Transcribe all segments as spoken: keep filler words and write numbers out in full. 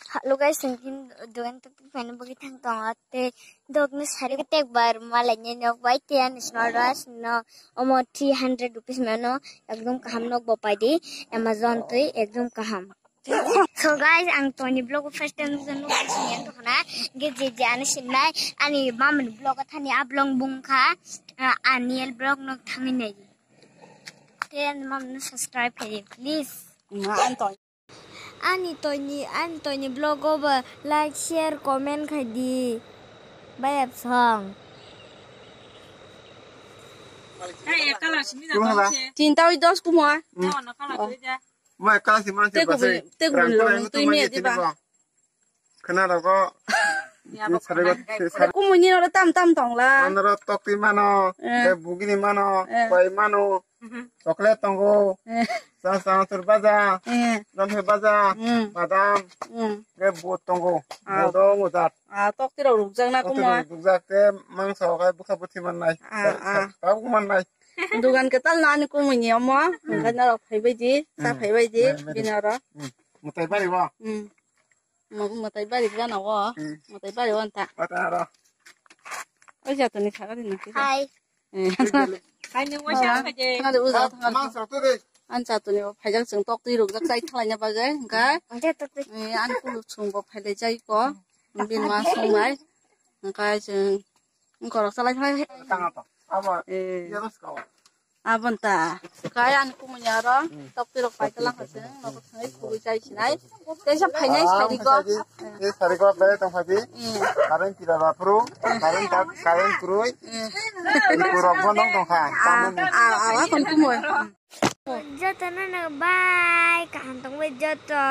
Hello guys, ang khin dogan tuk tuk pani bagwi thang tongo, tei dogni sari tek bar malai ni nok bai tei ani snor ras no omo three hundred rupees mano, ekdom kaham nok bo pai di Amazon twi, ekdom kaham. So guys, ang toni vlog first time nukha na, ge je je ani sinai ani mamani vlog thani ablong bungkha, ah, Aniel vlog nok thangwi nai. Tei ani mamani subscribe khe di, please. Ani toini, ani toini vlog o ba like, share, comment khai di. Bayap song. Tinta oi dos kumo. Mai kala si masi. Te kubui, te kubui lo tui mi adi ba. Khana rogo. Kumuni oro tam tam tongla. Anoro tokti mano, eh, te bugini mano, eh, bai mano. Chocolate tongo. Eh. Sa sa tur baja. Eh. Lamhe baja. Mm. Badam. Mm. Ke bot tongo. Ah. Bodo mujat. Ah, tokti rok rukjak na kumo. Rukjak te mangso kai bukha buthi mannai. Ah, ah. Tabuk mannai. Dugan ke tal na ani kumuni omo. Mm. Ngai na rok phai bai di, sa phai bai di, bini oro. Mm. Mutai bari bo. Mm. Mo-, mwtai bari gana o. Hmm. Mwtai bari o nta. Wata aro. O jatoni saga din nang. Hai. Eh. Hai ni mo sa ka je. Thanga de uza thanga. Mang sa to de. An jatoni o phaijak chwng tok twi rukjak chai thalai na bagwi hwnkha. Ang je tok twi. Eh, an kulu chwng bo phailai jai ko. Bin ma song bai. Hwnkha chwng. Ngkorok salai salai. Tanga to. Abo. Eh. Abon ta. Kai ani kumuni aro. Hmm. Tok tirok pai kala haseng. Nogo thangwi khugui chai sinai. Kaisa phainai sari go. Eh, sari go bai tong phaidi. Hmm. Current tira ba phuru. Current tak, current krui. Hmm. Ikurok bo nong tong kha. Ah, ah, ah, kon kumui. Jotono no bai kaham tong bai joto.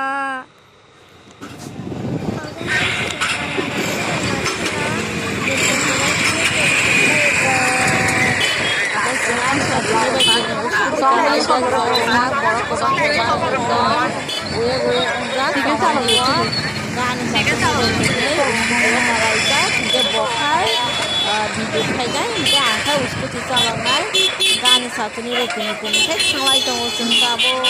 Gani satuni rok tini tini khe thanglai tongo chwng tabuk.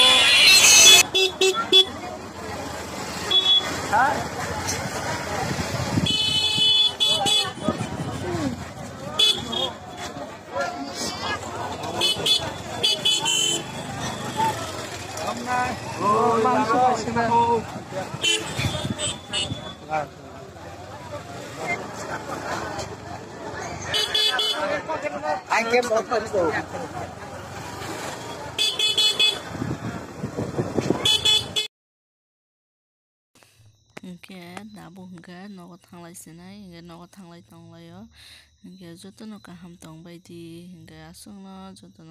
Hwnkhe abo hwnkhe nogo thanglai sinai, hwnkhe nogo thanglai tonglaio, hwnkhe jotono kaham tongbaidi, hwnkhe aswkno jotono.